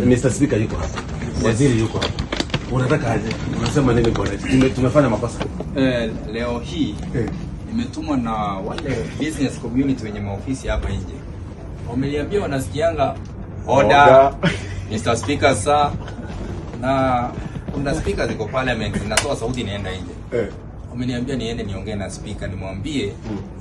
Mr. Speaker yuko hapa. Waziri yuko hapa. Unataka aje? Unasema nini, bwana? Tumefanya makosa. Leo hii nimetumwa na wale business community wenye maofisi hapa nje. Wameniambia wanasikianga "Order, Mr. Speaker, sir", na kuna speaker ziko parliament zinatoa sauti inaenda nje. Wameniambia niende niongee na speaker, nimwambie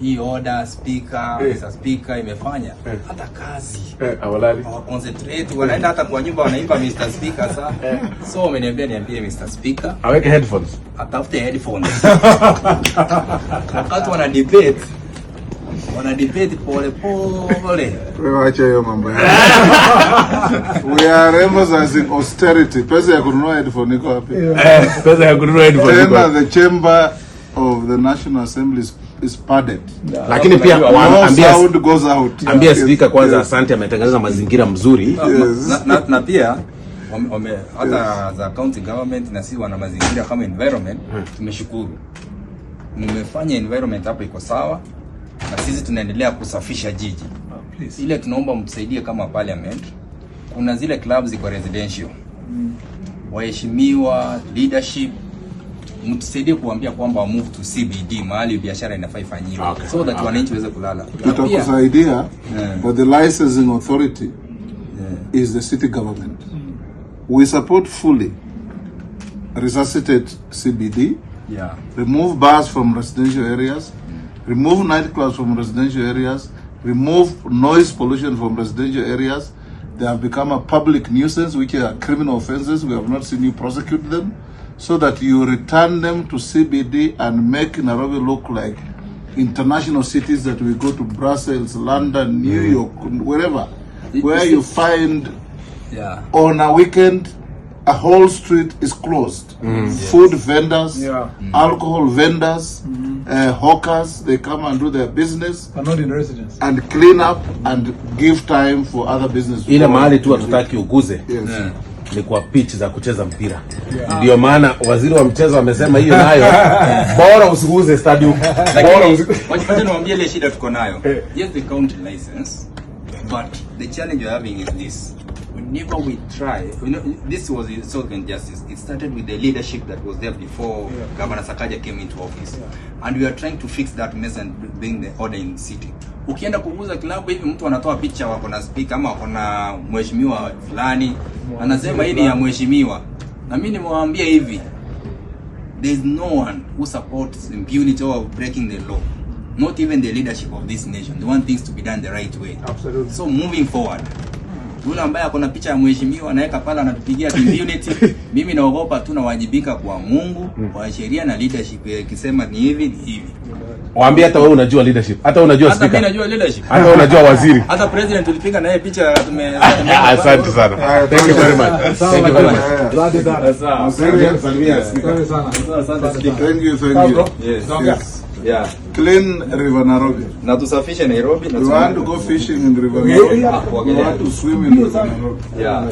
hii "Order, speaker, Mr. Speaker" imefanya hata kazi Awalali. Hawaconcentrate, wanaenda hata kwa nyumba wanaimba "Mr. Speaker, sir". So wameniambia niambie Mr. Speaker Aweke headphones. Atafute headphones wakati wana debate pole pole. Wewe acha hiyo mambo yako. We are emphasizing austerity. Pesa ya kununua headphone iko wapi? Pesa ya kununua headphones iko. Tena the chamber of the National Assembly is padded. Lakini pia No ambia sound goes out. Ambia speaker kwanza asante, ametengeneza mazingira mzuri. Yes. Na pia hata za county government na si wana mazingira kama environment, tumeshukuru mmefanya environment hapo iko sawa, na sisi tunaendelea kusafisha jiji. Ile tunaomba mtusaidie kama parliament, kuna zile clubs ziko residential, waheshimiwa leadership, mtusaidie kuambia kwamba move to CBD mahali biashara inafaa ifanyiwe so that wananchi waweze kulala. Na pia Tutakusaidia, but the licensing authority is the city government. We support fully resuscitate CBD, remove bars from residential areas, remove nightclubs from residential areas, remove noise pollution from residential areas. They have become a public nuisance, which are criminal offenses. We have not seen you prosecute them, so that you return them to CBD and make Nairobi look like international cities that we go to: Brussels, London, New York, wherever, where you find on a weekend a whole street is closed. Food vendors, alcohol vendors, hawkers, they come and do their business But not in residence. And clean up and give time for other business to Ile go. Mahali tu hatutaki uguze ni kwa pitch za kucheza mpira. Ndio maana waziri wa mchezo amesema hiyo nayo bora usiguze stadium. Bora Lakini wacha niwaambie ile shida tuko nayo. Yes, the county license, but the challenge we're having is this. Whenever we try, this was social injustice. It started with the leadership that was there before Governor Sakaja came into office. And we are trying to fix that mess and bring the order in the city. Ukienda kuuza klabu hivi, mtu anatoa picha wako na speaker ama wako na mheshimiwa fulani, anasema hii ni ya mheshimiwa. Na mimi nimewaambia hivi, there is no one who supports impunity or breaking the law. Not even the leadership of this nation. They want things to be done the right way. Absolutely. So moving forward, yule ambaye ako na picha ya mheshimiwa anaweka pale anatupigia impunity, mimi naogopa tu nawajibika kwa Mungu, kwa sheria na leadership ikisema ni hivi ni hivi. Waambie hata wewe unajua leadership. Hata wewe unajua Hata mimi speaker. Najua leadership. Hata wewe unajua waziri. Hata president tulipiga na yeye picha tume Asante sana. Thank you very much. Thank you very much. Asante sana. Sawa. Salimia speaker. Asante sana. Asante. Thank you, thank you. Yes. Yes. Yeah. Clean River Nairobi. Na tusafishe Nairobi na We want to go fishing in River Nairobi. Ah, We want to swim in River Nairobi. Yeah.